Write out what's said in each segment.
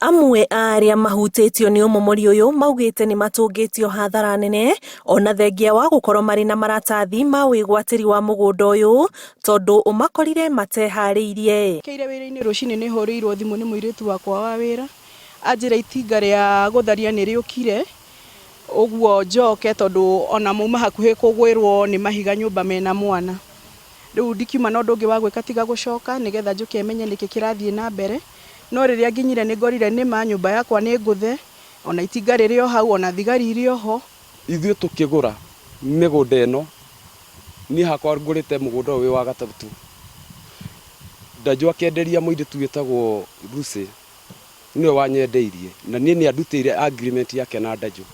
Amwe a arĩa mahutĩtio nĩ ũmomori ũyũ maugĩte nĩ matũngĩtio hathara nene ona thengia wa gũkorwo marĩ na maratathi ma wĩgwatĩri wa mũgũnda ũyũ tondũ ũmakorire mateharĩirie. Kĩire wĩra-inĩ rũcinĩ nĩ hũrĩirwo thimũ nĩ mũirĩtu wakwa wa wĩra anjĩra itinga rĩa gũtharia nĩ rĩũkire ũguo njoke tondũ ona mauma hakuhĩ kũgwĩrwo nĩ mahiga nyũmba mena mwana. Rĩu ndikiuma na ũndũ ũngĩ wa gwĩka tiga gũcoka nĩgetha njũke menye nĩkĩ kĩrathiĩ na mbere. No rĩrĩa nginyire nĩ ngorire nĩma nyũmba yakwa nĩ ngũthe ona itinga rĩrĩ o hau ona thigari irĩ o ho. Ithuĩ tũkĩgũra mĩgũnda ĩno, niĩ hakwa ngũrĩte mũgũnda ũyũ wĩ wa gatatũ. Ndanjũ akĩenderia mũirĩtu wĩtagwo Lucy, nĩwe wanyendeirie, na niĩ nĩ andutĩire agreement yake na Ndanjũ.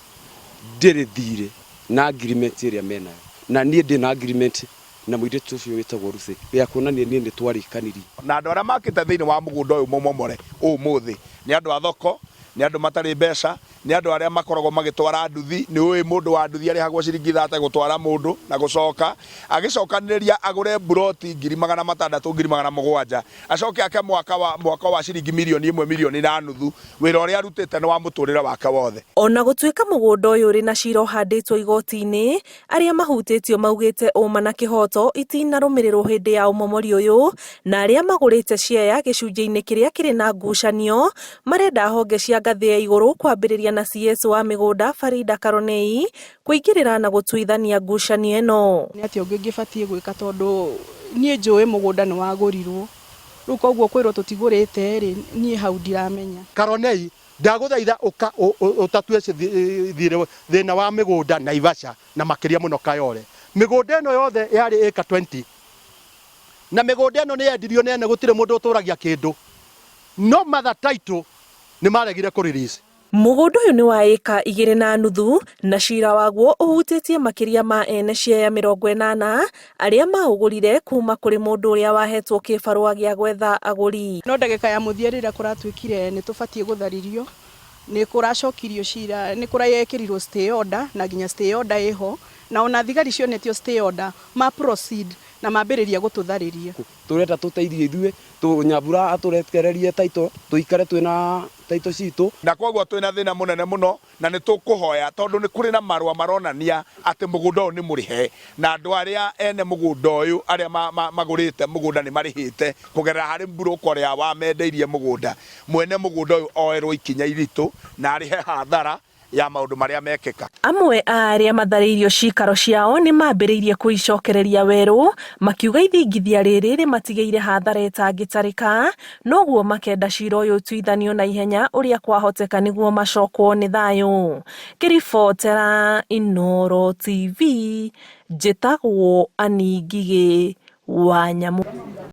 Ndĩrĩ thirĩ na agreement ĩrĩa menayo, na niĩ ndĩna agreement na mũirĩtu ũcio wĩtagwo Lucy ya kuonania niĩ nĩ twarĩkanirie. Na andũ arĩa makĩte thĩinĩ wa mũgũnda ũyũ mũmomore ũmũthĩ nĩ andũ a thoko, nĩ andũ matarĩ mbeca, nĩ andũ arĩa makoragwo magĩtwara nduthi. Nĩ ũĩ mũndũ wa nduthi arĩhagwo ciringi 30 gũtwara mũndũ na gũcoka. Agĩcokanĩrĩria agũre mburoti 600,000, 700,000, acoke ake mwaka wa mwako wa ciringi mirioni 1, mirioni na nuthu. Wĩra ũrĩa arutĩte nĩ wa mũtũrĩre wake wothe. Ona gũtuĩka mũgũnda ũyũ ũrĩ na cira ũhandĩtwo igoti-inĩ, arĩa mahutĩtio maugĩte ũma na kĩhoto itinarũmĩrĩrwo hĩndĩ ya ũmomori ũyũ, na arĩa magũrĩte ciea gĩcunjĩ-inĩ kĩrĩa kĩrĩ na ngucanio marenda honge cia ngathĩ ya igũrũ kwambĩrĩria na CS wa mĩgũnda Farida Karonei kũingĩrĩra na gũtuithania ngucanio ĩno. Nĩ atĩa ũngĩ ingĩbatiĩ gwĩka tondũ niĩ njũĩ mũgũnda nĩ wagũrirwo, rĩu koguo kwĩrwo tũtigũrĩte rĩ, niĩ hau ndiramenya. Karonei, ndagũthaitha ũka ũtatue thirĩ thĩna wa mĩgũnda Naivasha na makĩria mũno Kayole. Mĩgũnda ĩno yothe yarĩ ĩka 20 na mĩgũnda ĩno nĩ yendirio nene, gũtirĩ mũndũ ũtũragia kĩndũ, no mother title nĩ maregire kũ release. Mũgũnda ũyũ nĩ wa ĩka 2.5 na cira waguo ũhutĩtie makĩria ma ene ciea 80 arĩa maũgũrire kuma kũrĩ mũndũ ũrĩa wahetwo kĩbarũa gĩa gwetha agũri. No ndagĩka ya mũthia rĩrĩa kũratuĩkire nĩ tũbatiĩ gũtharirio, nĩ kũracokirio cira, nĩ kũrekĩrirwo stay order na nginya stay order ĩho, na ona thigari cionetio stay order ma proceed na mambĩrĩria gũtũtharĩria. Tũrenda tũteithio ithuĩ, Nyambura atũrekererie title, tũikare twĩna title citũ. Na koguo twĩna thĩna mũnene mũno na nĩ tũkũhoya tondũ nĩ kũrĩ na marũa maronania atĩ mũgũnda ũyũ nĩ mũrĩhe na andũ arĩa ene mũgũnda ũyũ arĩa magũrĩte mũgũnda nĩ marĩhĩte kũgerera harĩ mburũka ũrĩa wamendeirie mũgũnda. Mwene mũgũnda ũyũ oerwo ikinya iritũ na arĩhe hathara ya maũndũ marĩa mekĩka. Amwe a arĩa matharĩirio ciikaro ciao nĩ mambĩrĩirie kũicokereria werũ, makiuga ithingithia rĩrĩ rĩmatigĩire hathara ĩtangĩtarĩka, noguo makenda cira ũyũ ũtuithanio na ihenya ũrĩa kwahoteka nĩguo macokwo nĩ thayũ. Ngĩribotera Inooro TV, njĩtagwo Annie Ngigĩ wa Nyamũ.